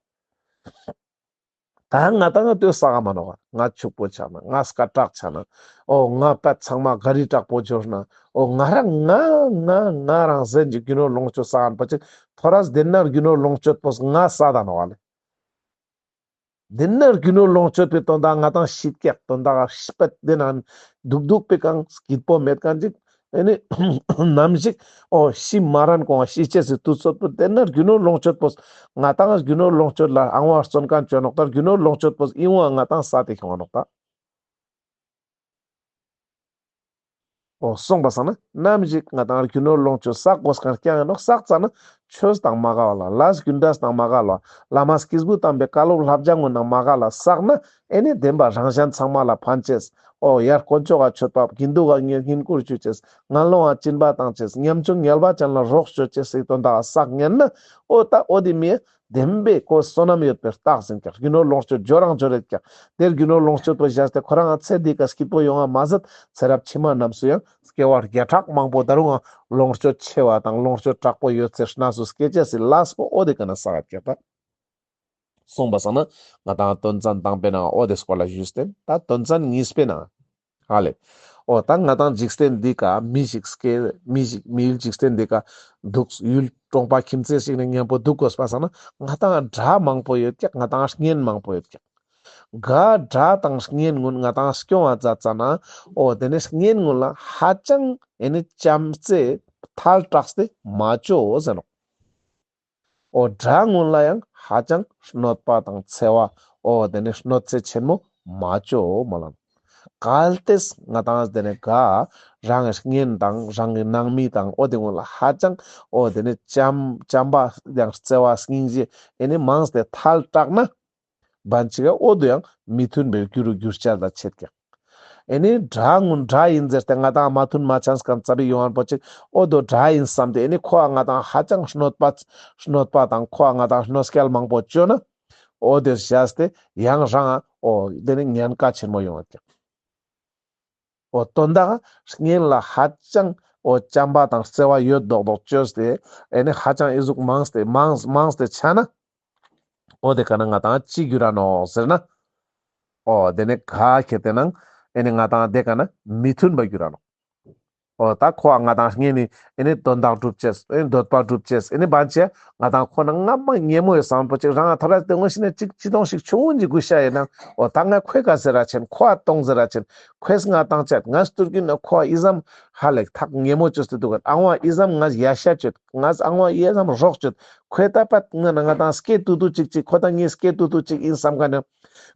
ད་ང་ཏང་ང་ལྟོས་བསགས་མ་ནོག། ང་ཕྱུག་པོ་ཆ་ན་ང་སྐད་གྲགས་ཆ་ན་འོ་ང་པད་ཚང་མ་ག་རི་དྲག་པོ་འབྱོར་ན་འོ་ང་རང་ང་ང་ང་རང་ཟེར་གྱི་རྒྱུ་ནོར་ལོངས་སྤྱོད་བསགས་ཡིན་པ་ཅིག་ཐོ་རས་དེ་ན་རྒྱུ་ནོར་ལོངས་སྤྱོད་པོས་ང་བསད་ད་ནོག་ལེ། དེ་ན་རྒྱུ་ནོར་ལོངས་སྤྱོད་པའི་དོན་དག་ང་ཏང་ཤི་ཀྱག། དོན་དག་ཤི་པད་དེ་ན་སྡུག་སྡུག་པའི་གང་སྐྱིད་པོ་མེད་མཁན་ཅིག། ཨེ་ནི་ནམ་ཞིག་འོ་ཤི་མ་རན་གོང་ཤི་ཅེས་སི་དུས་ཚོད་པོ་དེ་ན་རྒྱུ་ནོར་ལོངས་སྤྱོད་པོས་ང་ཏང་རྒྱུ་ནོར་ལོངས་སྤྱོད་ལ་ཨང་བ་བརྩོན་མཁན་ཅོ་ནོག། ད་རྒྱུ་ནོར་ལོངས་སྤྱོད་པོས་ཨིན་བ་ང་ཏང་བསད་དེ་ཁྱོང་ནོག་ད། འོ་སོང་པ་སང་ན་ནམ་ཞིག་ང་ཏང་རྒྱུ་ནོར་ལོངས་སྤྱོད་བསགས་དགོས་མཁན་རྐྱང་ཡིན་ནོག། བསགས་ཙ་ན་ཆོས་དང་མ་འགལ་བ་ལ་ལས་རྒྱུ་འབྲས་དང་མ་འགལ་བ་བླ་མ་སྐྱེས་བུ་དམ་པའི་བཀའ་སློབ་བསླབ་བྱ་ངོ་ནང་མ་འགལ་ལ་བསགས་ན་ཨེ་ནི་བདེན་པ་རང་གཞན་ཚང་མ་ལ་ཕན་ཅེས། འོ་ཡར་དཀོན་མཆོག་ག་མཆོད་པ་དགེ་འདུན་ག་བསྙེན་བཀུར་ཞུ་ཅེས། ངན་སློང་ང་སྦྱིན་པ་བཏང་ཅེས། ཉམ་ཆུང་ངལ་བ་ཅན་ལ་རོགས་ཅོ་ཅེས་སི་དོན་དག་བསགས་ཉན་ན་འོ་ད་འོ་དེ་མི་བདེན་པའི་ཁོ་བསོད་ནམས་ཡོད་པའི་རྟགས་ཡིན་ཀྱག། རྒྱུ་ནོར་ལོངས་སྤྱོད་འབྱོར་རང་འབྱོར་ཡོད་ཀྱག། དེ་རྒྱུ་ནོར་ལོངས་སྤྱོད་པོ་བཞག་སྟེ་ཁོ་རང་ང་ཚེ་འདི་ཀ་སྐྱིད་པོ་ཡོང་བ་མ་ཟད་ཚེ་རབས་ཕྱི་མ་རྣམས་སུ་ཡང་སྐྱེ་བ་བརྒྱ་ཕྲག་མང་པོ་ད་རུང་ང་ལོངས་སྤྱོད་ཆེ་བ་དང་ལོངས་སྤྱོད་དྲག་པོ་ཡོད་ཚེ་གནས་སུ་སྐྱེ་ཅེས་སི་ལས་པོ་འོ་དེ་ཀ་ན་བསགས་ཡོད་ཀྱག་ད། སོང་པ་སང་ན་ང་ཏང་དོན་ཚན་དང་པོའི་ནང་འོ་དེ་སྐོར་ལ་ཞུས་ཏེ་ད་དོན་ཚན་གཉིས་པའི་ནང་ཧ་ལེ། འོ་ད་ང་ཏང་འཇིག་རྟེན་འདི་ཀ་མི་ཞིག་སྐྱེ་མི་ཞིག་མི་ཡུལ་འཇིག་རྟེན་འདི་ཀ་འདུག་ཡུལ་གྲོང་པ་ཁྱིམ་མཚེས་ཤིག་ནས་མཉམ་པོ་འདུག་དགོས་པ་སང་ན་ང་ཏང་དགྲ་མང་པོ་ཡོད་ཀྱག། ང་ཏང་གཉེན་མང་པོ་ཡོད་ཀྱག། ག་དགྲ་དང་གཉེན་ཀུན་ང་ཏང་སྐྱོང་བ་མཛད་ཙ་ན། འོ་དེ་ནེ་གཉེན་ཀུན་ལ་ཧ་ཅང་ཨེ་ནི་བྱམས་བརྩེ་ཐལ་དྲགས་ཏེ་མ་ཅོ་ཟེར་ནོག། འོ་དགྲ་ཀུན་ལ་ཡང་ཧ་ཅང་གནོད་པ་དང་འཚེ་བ། འོ་དེ་ནེ་གནོད་འཚེ་ཆེན་མོ་མ་ཅོ་མོལ་ལ་ནོག། གལ་ཏེ་ང་ཏང་དེ་ནེ་ག་རང་གི་གཉེན་དང་རང་གི་ནང་མི་དང་འོ་དེ་ཀུན་ལ་ཧ་ཅང་འོ་དེ་ནེ་བྱམས་བྱམས་པ་ཡང་བརྩེ་བ་སྙིང་རྗེ་ཨེ་ནི་མངས་ཏེ་ཐལ་དྲགས་ན། བན་ཅིག་ག་འོ་དོ་ཡང་མི་མཐུན་པའི་རྒྱུ་རུ་འགྱུར་ཅེས་ལ་ཆེད་ཀྱག། ཨེ་ནི་དགྲ་ཀུན་དགྲ་ཡིན་ཟེར་ཏེ་ང་ཏང་མ་མཐུན་མ་ཆགས་ཁན་ཙ་པིག་ཡོང་ཁན་པོ་ཅིག་འོ་དོ་དགྲ་ཡིན་བསམ་སྟེ་ཨེ་ནི་ཁོ་ང་ཏང་ཧ་ཅང་གནོད་པ་གནོད་པ་དང་ཁོ་ང་ཏང་གནོད་སྐྱེལ་མང་པོ་ཅོས་ན། འོ་དེ་བཞག་སྟེ་ཡང་རང་འོ་དེ་ནི་ཉེན་ཁ་ཆེན་མོ་ཡོང་བ་ཀྱག། འོ་དོན་དག་གཉེན་ལ་ཧ་ཅང་འོ་བྱམས་པ་དང་བརྩེ་བ་ཡོད་མདོག་མདོག་ཅོས་ཏེ་ཨེ་ནི་ཧ་ཅང་ཨི་ཟུག་མངས་ཏེ་མངས་མངས་ཏེ་ཆ་ན། འོ་དེ་ཀ་ན་ང་ཏང་ཅི་འགྱུར་ར་ནོག་ཟེར་ན། འོ་དེ་ནེ་ག་ཁེ་ཏེ་ནང་ཨེ་ནི་ང་ཏང་དེ་ཀ་ན་མི་མཐུན་པ་འགྱུར་ར་ནོག། འོ་ད་ཁོ་ང་ཏང་གཉེན་ནི་ཨེ་ནི་དོན་དག་སྒྲུབ་ཅེས་ཨེ་ནི་འདོད་པ་སྒྲུབ་ཅེས་ཨེ་ནི་བན་ཅིག་ང་ཏང་ཁོ་ན་སྔ་མ་ཉེ་མོ་ཡོད་བསམ་པོ་ཅིག་རང་ང་ཐ་ར་དེ་ངོ་ཤེས་ན་ཅིག་ཅི་ཏོང་ཞིག་ཆུང་ངུན་ཅིག་གུ་ཤ་ཡིན་ན། འོ་ད་ང་ཁོའི་ཀ་ཟེར་ར་ཆེན་ཁོ་ཨ་ཏོང་ཟེར་ར་ཆེན་ཁོས་ང་ཏང་ཅད་ང་སྟུར་གྱིན་ན་ཁོ་ཨ་ཨི་ཙམ་ཧ་ལེ་ཐག་ཉེ་མོ་ཅོས་ཏེ་འདུག་ག། ཨ་ཝ་ཨི་ཙམ་ང་ཡ་ཤ་ཅོད། ང་ཨ་ཝ་ཨི་ཙམ་རོགས་ཅོད། ཁོས་ད་པད་ང་ན་ང་ཏང་སྐད་ཏུ་ཏུ་ཅིག་ཅིག་ཁོ་ད་ངའི་སྐད་ཏུ་ཏུ་ཅིག་ཡིན་བསམ་ག་ནས།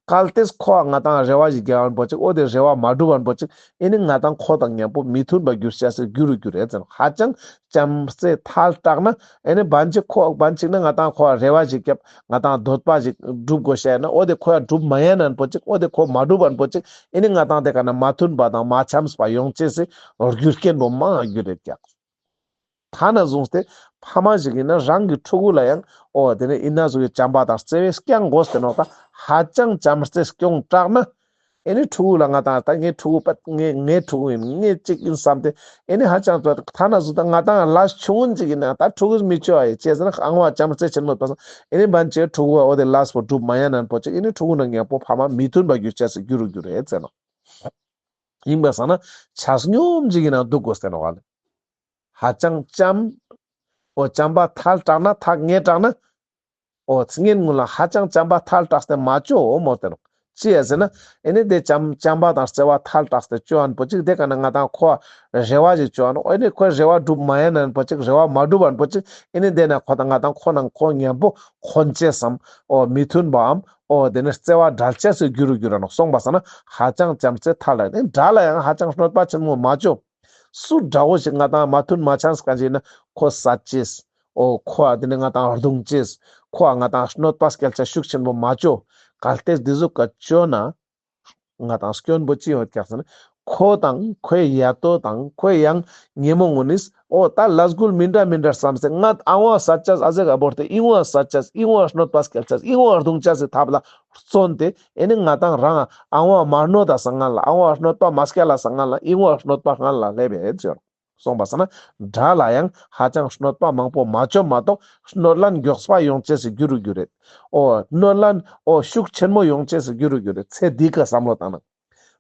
གལ་ཏེ་ཁོ་ང་ཏང་རེ་བ་ཞིག་རྒྱབ་ཁན་པོ་ཅིག་འོ་དེ་རེ་བ་མ་འགྲུབ་ཁན་པོ་ཅིག་ཨེ་ནི་ང་ཏང་ཁོ་དང་མཉམ་པོ་མི་མཐུན་པ་འགྱུར་ཅེས་སི་རྒྱུ་རུ་འགྱུར་རེད་ཟེར་ནོག། ཧ་ཅང་བྱམས་བརྩེ་ཐལ་དྲགས་ན་ཨེ་ནི་བན་ཅིག་ཁོ་བན་ཅིག་ན་ང་ཏང་ཁོ་རེ་བ་ཞིག་རྒྱབ་ང་ཏང་འདོད་པ་ཞིག་འགྲུབ་དགོས་ཤེས་ན་འོ་དེ་ཁོ་ཡ་འགྲུབ་མ་ཉན་ཁན་པོ་ཅིག་འོ་དེ་ཁོ་མ་འགྲུབ་ཁན་པོ་ཅིག་ཨེ་ནི་ང་ཏང་དེ་ཀ་ན་མ་མཐུན་པ་དང་མ་བྱམས་པ་ཡོང་ཅེས་སི་རྒྱུ་རྐྱེན་པོ་མང་ང་འགྱུར་རེད་ཀྱག། ཐ་ན་བཟུང་སྟེ་ཕ་མ་ཞིག་ཡིན་ན་རང་གི་ཕྲུ་གུ་ལ་ཡང་འོ་དེ་ནི་ཡིན་ན་ཟུག་གི་བྱམས་པ་དང་བརྩེ་བས་སྐྱོང་དགོས་ཏེ་ནོག། ད་ཧ་ཅང་བྱམས་བརྩེ་སྐྱོང་དྲགས་ན་ཨེ་ནི་ཕྲུ་གུ་ལ་ང་ཏང་ད་ངའི་ཕྲུ་གུ་པད་ངའི་ངའི་ཕྲུ་གུ་ཡིན་ངའི་གཅིག་ཡིན་བསམ་སྟེ་ཨེ་ནི་ཧ་ཅང་ཐ་ན་ཟུག་ད་ང་ཏང་ལ་ཆུང་ངུན་ཅིག་ཡིན་ན་ད་ཕྲུ་གུ་མི་ཆོག་ཨེ་ཅེས་ཟེར་ན་ཨ་ཝ་བྱམས་བརྩེ་ཆེན་མོ་ཡོད་པ་སང་ཨེ་ནི་བན་ཅིག་ཕྲུ་གུ་འོ་དེ་ལས་པོ་འགྲུབ་མ་ཉན་ཁན་པོ་ཅིག་ཨེ་ནི་ཕྲུ་གུ་ན་མཉམ་པོ་ཕ་མ་མི་མཐུན་པ་འགྱུར་ཅེས་སི་རྒྱུ་རུ་འགྱུར་རེད་ཟེར་ནོག། ཡིན་པ་སང་ན་ཆ་སྙོམས་ཅིག་གི་ནང་འདུག་དགོས་ཏེ་ནོག་ལེ། ཧ་ཅང་བྱམས། འོ་བྱམས་པ་ཐལ་དྲགས་ན་ཐག་ཉེ་དྲགས་ན། འོ་གཉེན་ཀུན་ལ་ཧ་ཅང་བྱམས་པ་ཐལ་དྲགས་ཏེ་མ་ཅོ་འོ་མོལ་ཏེ་ནོག། ཅི་ཡ་ཟེར་ན་ཨེ་ནི་དེ་བྱམས་བྱམས་པ་དང་བརྩེ་བ་ཐལ་དྲགས་ཏེ་ཅོ་ཁན་པོ་ཅིག་དེ་ཀ་ན་ང་ཏང་ཁོ་རེ་བ་ཞིག་ཅོ་ཁན་ཨེ་ནི་ཁོའི་རེ་བ་འགྲུབ་མ་ཉན་ཁན་པོ་ཅིག་རེ་བ་མ་འགྲུབ་ཁན་པོ་ཅིག་ཨེ་ནི་དེ་ན་ཁོ་དང་ང་ཏང་ཁོ་ནང་ཁོ་མཉམ་པོ་འཁོན་ཅེས་སམ་འོ་མི་མཐུན་པའམ་འོ་དེ་ནི་བརྩེ་བ་བྲལ་ཅེས་སི་རྒྱུ་རུ་འགྱུར་ར་ནོག། སོང་པ་སང་ན་ཧ་ཅང་བྱམས་བརྩེ་ཐལ་ལ་ནི་དགྲ་ལ་ཡང་ཧ་ཅང་གནོད་པ་ཆེན་མོ་མ་ཅོ། སུ་དགྲ་བོ་ཞིག་ང་ཏང་མ་མཐུན་མ་ཆགས་ཁན་ཞིག་ཡིན་ན་ཁོ་བསད་ཅེས། འོ་ཁོ་ཨ་དེ་ནི་ང་ཏང་རྡུང་ཅེས། ཁོ་ཨ་ང་ཏང་གནོད་པ་སྐྱེལ་ཆ་ཤུགས་ཆེན་པོ་མ་ཅོ། གལ་ཏེ་འདི་ཟུག་ག་ཅོ་ན་ང་ཏང་སྐྱོན་པོ་ཅི་ཡོད་ཀྱག་ཟེར་ན་ཁོ་དང་ཁོའི་ཡ་ཏོ་དང་ཁོའི་ཡང་ཉེ་མོ་ངོ་ནིས་འོ་ད་ལས་འགུལ་མི་འདྲ་མི་འདྲ་བསམ་སྟེ་ང་ཨ་ཝ་བསད་ཅེས་ཨ་ཟེ་ག་བོར་ཏེ་ཨི་ཝ་བསད་ཅེས་ཨི་ཝ་གནོད་པ་སྐྱེལ་ཅེས་ཨི་ཝ་རྡུང་ཅེས་སི་ཐབས་ལ་བརྩོན་ཏེ་ཨེ་ནི་ང་ཏང་རང་ཨ་ཝ་མ་གནོད་ད་སང་ང་ལ་ཨ་ཝ་གནོད་པ་མ་སྐྱེལ་ལ་སང་ང་ལ་ཨི་ཝ་གནོད་པ་སྔ་ལ་སླེབས་ཡོད་ཅོ། སོང་པ་སང་ན་དགྲ་ལ་ཡང་ཧ་ཅང་གནོད་པ་མང་པོ་མ་ཅོ་མ་གཏོགས་གནོད་ལན་མགྱོགས་པ་ཡོང་ཅེས་སི་རྒྱུ་རུ་འགྱུར་རེད། འོ་གནོད་ལན་འོ་ཤུགས་ཆེན་མོ་ཡོང་ཅེས་སི་རྒྱུ་རུ་འགྱུར་རེད། ཚེ་འདི་ཀ་བསམ་བློ་བཏང་ན།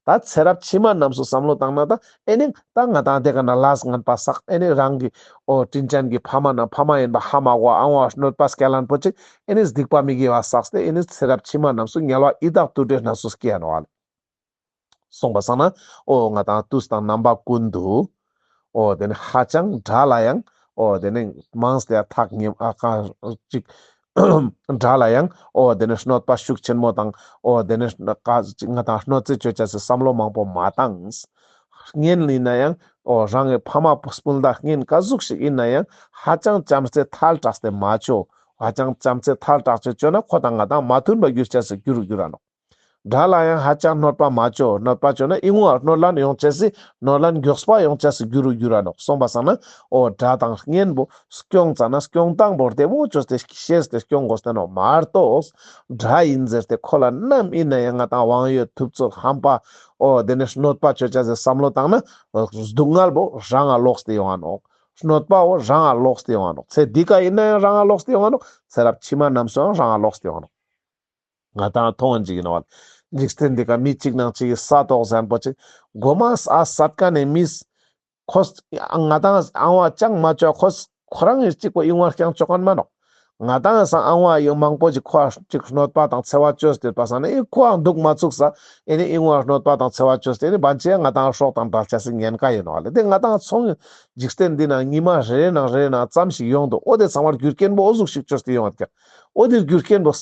ད་ཚེ་རབས་ཕྱི་མ་རྣམས་སུ་བསམ་བློ་བཏང་ན་ད་ཨེ་ནི་ད་ང་ཏང་དེ་ཀ་ན་ལས་ངན་པ་བསགས་ཨེ་ནི་རང་གི་འོ་དྲིན་ཅན་གྱི་ཕ་མ་ན་ཕ་མ་ཡིན་པ་ཧ་མ་གོ་ཨ་ཝ་གནོད་པ་སྐྱེལ་ཁན་པོ་ཅིག་ཨེ་ནི་སྡིག་པ་མི་དགེ་བ་བསགས་ཏེ་ཨེ་ནི་ཚེ་རབས་ཕྱི་མ་རྣམས་སུ་དམྱལ་བ་ཡི་དྭགས་དུད་འགྲོའི་གནས་སུ་སྐྱེ་ཡ་ནོག་ཨ་ལེ། སོང་པ་སང་ན་འོ་ང་ཏང་དུས་དང་རྣམ་པ་ཀུན་ཏུ་འོ་དེ་ནི་ཧ་ཅང་དགྲ་ལ་ཡང་འོ་དེ་ནི་མངས་ཏེ་ཐག་ཉེ་ཨ་ཁ་ཅིག་དགྲ་ལ་ཡང་འོ་དེ་ནི་གནོད་པ་ཤུགས་ཆེན་མོ་དང་འོ་དེ་ནི་ཀ་ཅིག་ང་ཏང་གནོད་འཚེ་ཅོ་ཅེས་སི་བསམ་བློ་མང་པོ་མ་བཏང་། གཉེན་ཡིན་ན་ཡང་འོ་རང་གི་ཕ་མ་སྤུན་ཟླ་གཉེན་ག་ཟུག་ཞིག་ཡིན་ན་ཡང་ཧ་ཅང་བྱམས་བརྩེ་ཐལ་དྲགས་ཏེ་མ་ཅོ། ཧ་ཅང་བྱམས་བརྩེ་ཐལ་དྲགས་ཏེ་ཅོ་ན་ཁོ་དང་ང་ཏང་མ་མཐུན་པ་འགྱུར་ཅེས་སི་རྒྱུ་རུ་འགྱུར་ར་ནོག། དགྲ་ལ་ཡང་ཧ་ཅང་གནོད་པ་མ་ཅོ། གནོད་པ་ཅོ་ན་ཨི་ངོ་གནོད་ལན་ཡོང་ཅེས་སི་གནོད་ལན་མགྱོགས་པ་ཡོང་ཅེས་སི་རྒྱུ་རུ་འགྱུར་ར་ནོག། སོང་པ་སང་ན་འོ་དགྲ་དང་གཉེན་པོ་སྐྱོང་ཙ་ན་སྐྱོང་སྟངས་པོ་བདེ་མོ་ཅོས་ཏེ་ཤེས་ཏེ་སྐྱོང་དགོས་ཏེ་ནོག་མ་གཏོགས་དགྲ་ཡིན་ཟེར་ཏེ་ཁོ་ལ་ནམ་ཡིན་ན་ཡང་ང་ཏང་དབང་ཡོད་ཐུབ་ཚོད་ཧམ་པ་འོ་དེ་ནི་གནོད་པ་ཅོ་ཅེས་སི་བསམ་བློ་བཏང་ན་སྡུག་བསྔལ་པོ་རང་ང་ལོག་སྟེ་ཡོང་ང་ནོག། གནོད་པ་བོ་རང་ང་ལོག་སྟེ་ཡོང་ང་ནོག། ཚེ་འདི་ཀ་ཡིན་ན་ཡང་རང་ང་ལོག་སྟེ་ཡོང་ང་ནོག། ཚེ་རབས་ཕྱི་མ་རྣམས་སུའང་རང་ང་ལོག་སྟེ་ཡོང་ང་ནོག། ང་ཏང་མཐོང་ཅིག་ཡིན་ནོག། འཇིག་རྟེན་འདི་ཀ་མི་གཅིག་ནང་གཅིག་གི་ས་ཐོག་ཟན་པོ་ཅིག་གོ་མ་ས་སད་ཀ་ནས་མིས་ཁོས་ང་ཏང་ཨང་བ་ཅང་མ་ཅོ་ཁོས་ཁོ་རང་གི་གཅིག་པོ་ཨིན་བ་རྐྱང་ཅོ་ཁན་མ་ནོག། ང་ཏང་སང་ཨང་བ་ཡང་མང་པོ་ཅིག་ཁོ་ཅིག་གནོད་པ་དང་འཚེ་བ་བཅོས་ཏེ་པ་སང་ན་ཨེ་ཁོའང་འདུག་མ་ཚུགས་ས་ཨེ་ནི་ཨིན་བ་གནོད་པ་དང་འཚེ་བ་བཅོས་ཏེ་ཨེ་ནི་བན་ཆེ་ང་ཏང་སྲོག་དང་བྲལ་ཆ་སི་ཉེན་ཁ་ཡོད་ནོག་ལེ། དེ་ང་ཏང་ཚོང་འཇིག་རྟེན་འདི་ནང་ཉི་མ་རེ་རེ་ནང་རེ་རེ་ནང་ཙམ་ཞིག་ཡོང་འདུག་འོ་དེ་ཚང་མར་རྒྱུ་རྐྱེན་པོ་འོ་ཟུག་ཞིག་བཅོས་ཏེ་ཡོང་བ་ཀྱག་འོ་དེ་རྒྱུ་རྐྱེན་པོ་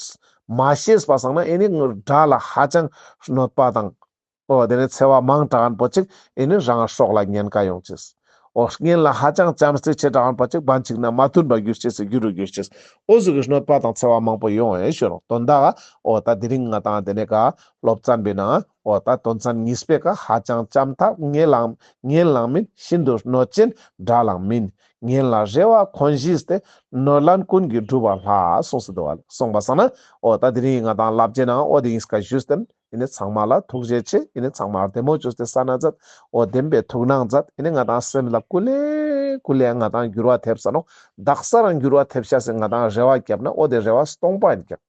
མ་ཤེས་པ་སང་ན་ཨེ་ནི་དགྲ་ལ་ཧ་ཅང་གནོད་པ་དང་འོ་དེ་ནི་འཚེ་བ་མང་དྲགས་མཁན་པོ་ཅིག་ཨེ་ནི་རང་སྲོག་ལ་ཉེན་ཁ་ཡོང་ཅེས། འོ་གཉེན་ལ་ཧ་ཅང་བྱམས་བརྩེ་ཆེ་དྲགས་མཁན་པོ་ཅིག་བན་ཅིག་ན་མ་མཐུན་པ་འགྱུར་ཅེས་སི་རྒྱུ་རུ་འགྱུར་ཅེས། འོ་ཟུག་གི་གནོད་པ་དང་འཚེ་བ་མང་པོ་ཡོང་ཨེ་ཞུ་རོག་དོན་དག་འོ་ད་དེ་རིང་ང་ཏང་དེ་ནས་ཀ་སློབ་ཚན་པའི་ནང་འོ་ད་དོན་ཚན་གཉིས་པའི་ཀ་ཧ་ཅང་བྱམས་ཐག་ཉེ་ལང་ཉེ་ལང་མིན་ཤིན་ཏུ་གནོད་ཅན་དགྲ་ལང་མིན། ཉེ་ལང་རེ་བ་འཁོན་གཞིས་ཏེ་གནོད་ལན་ཀུན་གྱིས་བསྒྲུབ་པ་ལྷ་གསུངས་སུ་འདུག་བ་ལེ། གསུངས་པ་སང་ན་འོ་ད་དེ་རིང་ང་ཏང་བསླབ་བྱའི་ནང་འོ་དེ་ཡིན་སྐ་ཞུས་ཏེ་ཨེ་ནི་ཚང་མ་ལ་ཐུགས་རྗེ་ཆེ། ཨེ་ནི་ཚང་མ་བདེ་མོ་བཅོས་ཏེ་ས་ན་མཛད། འོ་བདེན་པའི་ཐུགས་སྣང་མཛད། ཨེ་ནི་ང་ཏང་སེམས་ལ་ཀུ་ལེ་ཀུ་ལེ་ང་ཏང་འགྱུར་བ་ཐེབས་ས་ནོག་དག་ས་རང་འགྱུར་བ་ཐེབས་ཤ་སེ་ང་ཏང་རེ་བ་བརྒྱབ་ན་འོ་དེ་རེ་བ་སྟོང་པ་ཡིན་ཀྱག་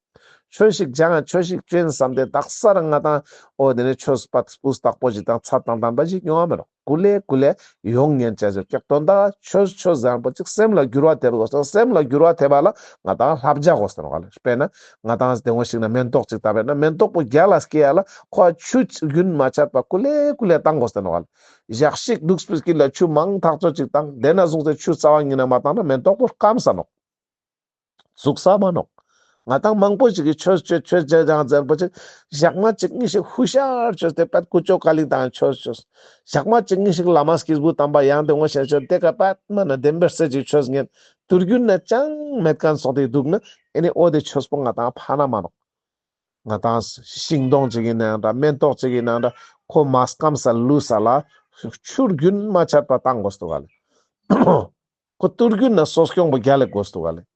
ཆོས་ཤིག་སྦྱང་ཆོས་ཤིག་བཅོན་བསམ་སྟེ་དག་ས་རང་ང་ཏང་འོ་དེ་ནི་ཆོས་པ་སྤུས་དག་པོ་ཞིག་དང་ཚད་དང་ལྡན་པ་ཞིག་ཡོང་བ་མེད་ནོག་ཀུ་ལེ་ཀུ་ལེ་ཡོང་ཉན་ཆ་ཟེར་ཀྱག་དོན་དག་ཆོས་ཆོས་ཟེར་མཁན་པོ་ཅིག་སེམས་ལ་འགྱུར་བ་ཐེབས་དགོས་སོང་། སེམས་ལ་འགྱུར་བ་ཐེབས་པ་ལ་ང་ཏང་བསླབ་བྱ་དགོས་སོང་ནོག་ལེ། དཔེར་ན་ང་ཏང་དེ་འོ་ཞིག་ན་མེན་ཏོག་ཅིག་བཏབ་པས་ན་མེན་ཏོག་པོ་རྒྱ་ལ་སྐྱེ་ཡ་ལ་ཁོ་ཆུ་རྒྱུན་མ་ཆད་པ་ཀུ་ལེ་ཀུ་ལེ་བཏང་དགོས་སོང་ནོག་ལེ། ཞག་ཞིག་འདུག་སྤུས་ཀྱི་ལ་ཆུ་མང་ཐག་ཆོད་ཅིག་བཏང་དེ་ན་བཟུང་སྟེ་ཆུ་རྩ་བ་ཉིད་ན་མ་བཏང་ན་མེན་ཏོག་པོ་སྐམ་ས་ནོག་ཟུག་ས་མ་ནོག་ང་ཏང་མང་པོ་ཞིག་གི་ཆོས་ཆོས་ཆོས་ཆོས་ཅང་ཟེར་པོ་ཅིག་ཞག་མ་གཅིག་གཉིས་ཤིག་ཧུ་ཤར་ཆོས་ཏེ་པད་ཀུ་ཅོ་ཀ་ལིང་དང་ཆོས་ཆོས། ཞག་མ་གཅིག་གཉིས་ཤིག་བླ་མ་སྐྱེས་བུ་དམ་པ་ཡང་དེ་ངོ་ཤེས་ཆོས་དེ་ཀ་པད་མ་ན་བདེན་པར་སེ་ཅིག་ཆོས་ཉན་དུས་རྒྱུན་ན་ཅང་མེད་མཁན་སོང་སྟེ་འདུག་ན་ཨེ་ནི་འོ་དེ་ཆོས་པོ་ང་ཏང་ཕན་ན་མ་ནོག་ང་ཏང་ཤིང་སྡོང་ཅིག་ཡིན་ནའང་འདྲ་མེན་ཏོག་ཅིག་ཡིན་ནའང་འདྲ་ཁོ་མ་སྐམ་ས་ལུས་ས་ལ་ཆུ་རྒྱུན་མ་ཆད་པ་བཏང་དགོས་འདུག་ག་ལེ། ཁོ་དུས་རྒྱུན་ན་གསོ་སྐྱོང་པོ་རྒྱལ་ལ་དགོས་འདུག་ག་ལེ།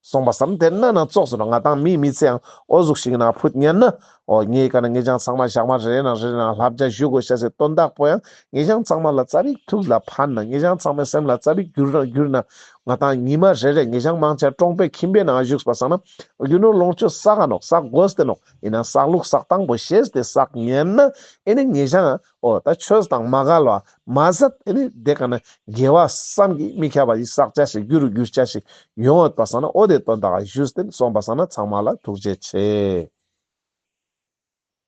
སོང་པ་སང་དེ་ན་ན་ཙོགས་སུ་ང་ཏང་མི་མི་ཚེའང་འོ་ཟུག་ཞིག་ན་ཕུད་ཉན་ན་འོ་ངའི་ཀ་ན་ངེད་ཅག་ཚང་མ་ཞག་མ་རེ་རེ་ན་རེ་རེ་ན་བསླབ་བྱ་ཞུ་དགོས་ཤ་སེ་དོན་དག་པོ་ཡང་ངེད་ཅག་ཚང་མ་ལ་ཙ་པིག་ཐུགས་ལ་ཕན་ན་ངེད་ཅག་ཚང་མའི་སེམས་ལ་ཙ་པིག་འགྱུར་ན་འགྱུར་ན་ང་ཏང་ཉི་མ་རེ་རེ་ངེད་ཅག་མང་ཆེ་གྲོང་པའི་ཁྱིམ་པའི་ནང་བཞུགས་པ་སང་ན་རྒྱུ་ནོར་ལོངས་སྤྱོད་བསགས་ནོག་བསགས་དགོས་ཏེ་ནོག་ཡིན་ན་བསགས་ལུགས་བསགས་སྟངས་པོ་ཤེས་ཏེ་བསགས་ཉན་ན་ཨེ་ནི་ངེད་ཅག་འོ་ད་ཆོས་དང་མ་འགལ་བ་མ་ཟད་ཨེ་ནི་དེ་ཀ་ན་དགེ་བ་བསམ་གྱིས་མི་ཁྱབ་པ་ཞིག་བསགས་བྱ་ཞིག་རྒྱུ་རུ་འགྱུར་བྱ་ཞིག་ཡོང་འོས་པ་སང་ན་འོ་དེ་དོན་དག་ཞུས་ཏེ་སོང་པ་སང་ན་ཚང་མ་ལ་ཐུགས་རྗེ་ཆེ།